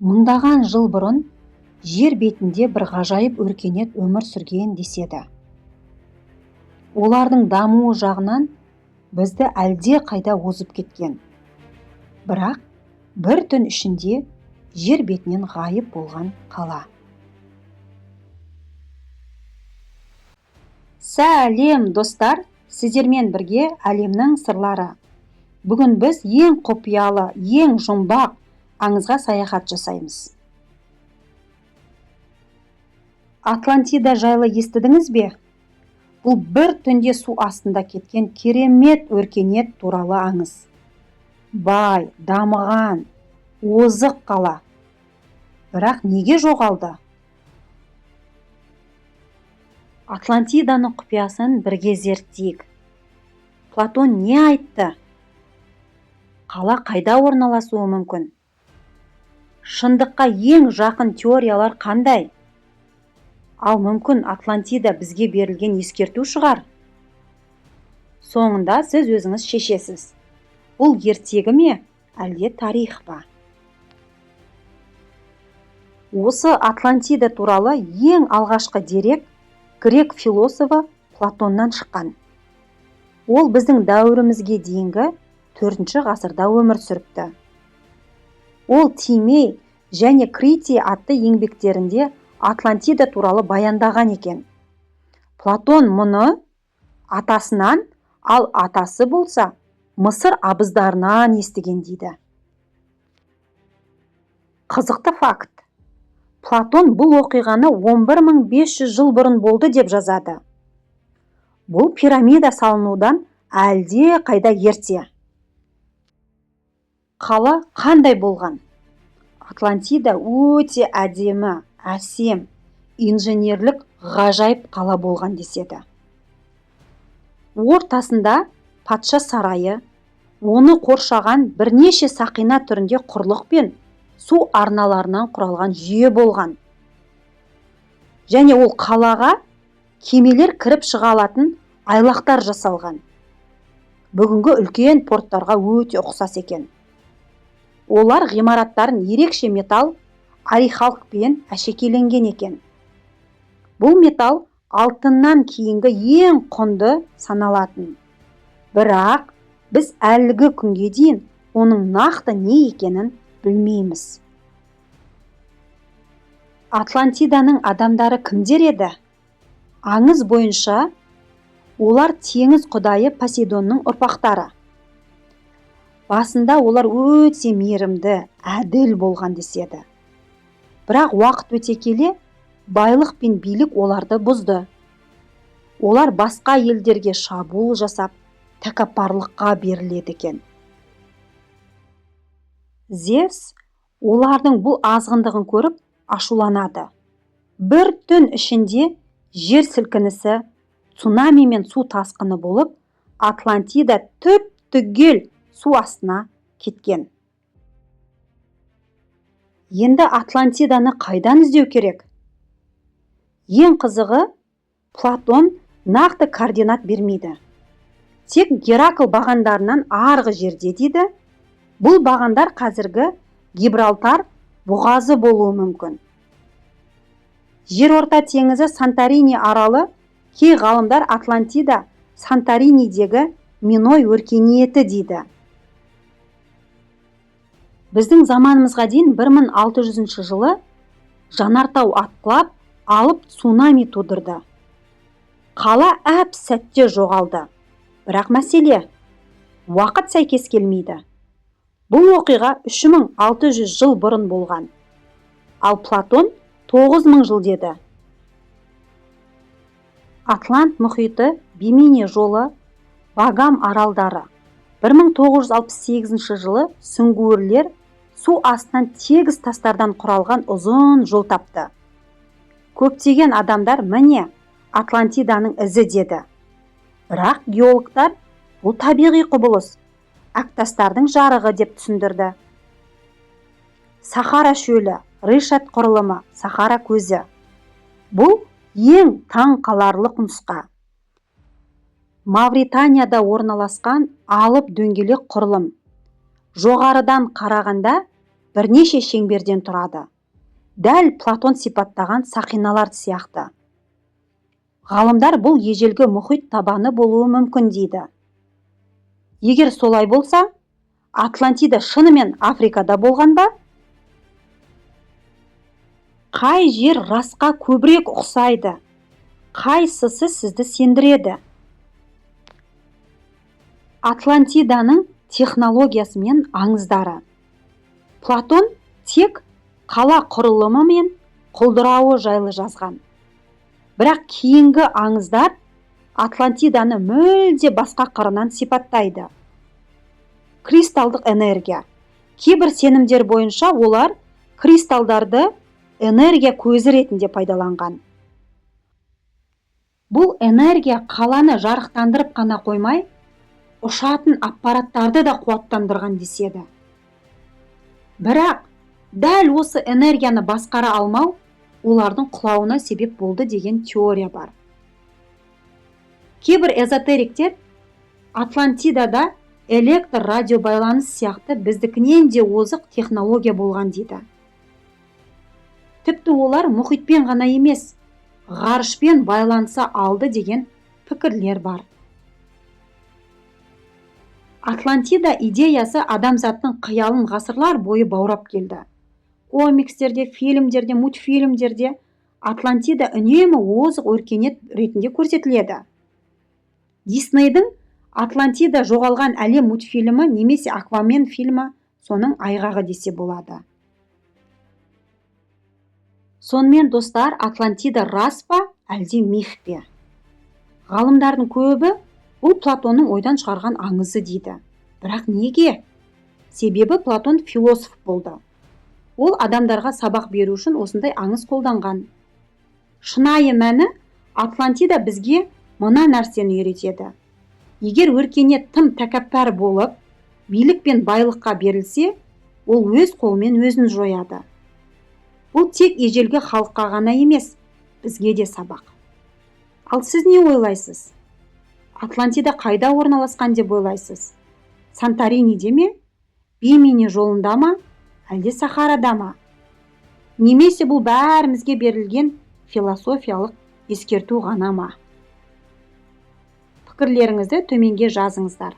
Мыңдаған жыл бұрын жер бетінде бір ғажайып өркениет өмір сүрген деседі. Олардың дамуы жағынан бізді әлде қайда озып кеткен. Бірақ бір түн ішінде жер бетінен ғайып болған қала. Сәлем, достар! Сіздермен бірге әлемнің сырлары. Бүгін біз ең құпиялы, ең жұмбақ аңызға саяхат жасаймыз. Атлантида жайлы естідіңіз бе? Бұл бір түнде су астында кеткен керемет өркениет туралы аңыз. Бай, дамыған, озық қала. Бірақ неге жоғалды? Атлантиданың құпиясын бірге зерттейік. Платон не айтты? Қала қайда орналасуы мүмкін? Шындыққа ең жақын теориялар қандай? Ал мүмкін, Атлантида бізге берілген ескерту шығар? Соңында сіз өзіңіз шешесіз. Бұл ертегі ме, әлде тарих па? Осы Атлантида туралы ең алғашқы дерек грек философы Платоннан шыққан. Ол біздің дәуірімізге дейінгі 4 ғасырда өмір сүріпті. Ол Тимей және Критий атты еңбектерінде Атлантида туралы баяндаған екен. Платон мұны атасынан, ал атасы болса, Мысыр абыздарынан естіген дейді. Қызықты факт. Платон бұл оқиғаны 11 500 жыл бұрын болды деп жазады. Бұл пирамида салынудан әлде қайда ерте. Қала қандай болған? Атлантида өте әдемі, әсем, инженерлік ғажайып қала болған деседі. Ортасында патша сарайы, оны қоршаған бірнеше сақина түрінде құрлық пен су арналарынан құралған жүйе болған. Және ол қалаға кемелер кіріп шыға алатын айлақтар жасалған. Бүгінгі үлкен порттарға өте ұқсас екен. Олар ғимараттарын ерекше металл орихалкпен әшекейленген екен. Бұл металл алтыннан кейінгі ең құнды саналатын. Бірақ біз әлгі күнге дейін оның нақты не екенін білмейміз. Атлантиданың адамдары кімдер еді? Аңыз бойынша олар теңіз құдайы Посейдонның ұрпақтары. Басында олар өте мейірімді, әділ болған деседі. Бірақ уақыт өте келе байлық пен билік оларды бұзды. Олар басқа елдерге шабуыл жасап, тәкаппарлыққа беріледі екен. Зевс олардың бұл азғындығын көріп ашуланады. Бір түн ішінде жер сілкінісі, цунами мен су тасқыны болып, Атлантида түп-түгел су астына кеткен. Енді Атлантиданы қайдан іздеу керек? Ең қызығы, Платон нақты координат бермейді. Тек Геракл бағандарынан арғы жерде дейді. Бұл бағандар қазіргі Гибралтар бұғазы болуы мүмкін. Жерорта теңізі, Санторини аралы. Кей ғалымдар Атлантида Санторинидегі Миной өркениеті дейді. Біздің заманымызға дейін 1600 жылы жанартау атқылап, алып цунами тудырды. Қала әп сәтте жоғалды. Бірақ мәселе: уақыт сәйкес келмейді. Бұл оқиға 3600 жыл бұрын болған. Ал Платон 9000 жыл деді. Атлант мұхиты, Бимини жолы, Багам аралдары. 1968 жылы сүңгуірлер су астынан тегіс тастардан құралған ұзын жол тапты. Көптеген адамдар міне, Атлантиданың ізі деді. Бірақ геологтар бұл табиғи құбылыс, әктастардың жарығы деп түсіндірді. Сахара шөлі, Ришат құрылымы, Сахара көзі. Бұл ең таң қаларлық нұсқа. Мавританияда орналасқан алып дөңгелек құрылым. Жоғарыдан қарағанда Бірнеше шеңберден тұрады, дәл Платон сипаттаған сақиналар сияқты. Ғалымдар бұл ежелгі мұхит табаны болуы мүмкін дейді. Егер солай болса, Атлантида шынымен Африкада болған ба? Қай жер расқа көбірек ұқсайды? Қайсысы сізді сендіреді? Атлантиданың технологиясы мен аңыздары. Платон тек қала құрылымы мен құлдырауы жайлы жазған, бірақ кейінгі аңыздар Атлантиданы мүлде басқа қырынан сипаттайды. Кристалдық энергия. Кейбір сенімдер бойынша, олар кристалдарды энергия көзі ретінде пайдаланған. Бұл энергия қаланы жарықтандырып қана қоймай, ұшатын аппараттарды да қуаттандырған деседі. Бірақ дәл осы энергияны басқара алмау олардың құлауына себеп болды деген теория бар. Кейбір эзотериктер Атлантидада электр радиобайланыс сияқты біздікінен де озық технология болған дейді. Тіпті олар мұхитпен ғана емес, ғарышпен байланыса алды деген пікірлер бар. Атлантида идеясы адамзаттың қиялын ғасырлар бойы баурап келді. Комикстерде, фильмдерде, мультфильмдерде Атлантида үнемі озық өркениет ретінде көрсетіледі. Диснейдің «Атлантида: жоғалған әлем» мультфильмі немесе «Аквамен» фильмі соның айғағы десе болады. Сонымен, достар, Атлантида рас па, әлде миф пе? Ғалымдардың көбі бұл Платонның ойдан шығарған аңызы дейді. Бірақ неге? Себебі Платон философ болды. Ол адамдарға сабақ беру үшін осындай аңыз қолданған. Шынайы мәні: Атлантида бізге мына нәрсені үйретеді: егер өркениет тым тәкаппар болып, билік пен байлыққа берілсе, ол өз қолымен өзін жояды. Бұл тек ежелгі халыққа ғана емес, бізге де сабақ. Ал сіз не ойлайсыз? Атлантида қайда орналасқан деп ойлайсыз? Санториниде ме, Бимини жолында ма, әлде Сахарада ма? Немесе бұл бәрімізге берілген философиялық ескерту ғана ма? Пікірлеріңізді төменге жазыңыздар.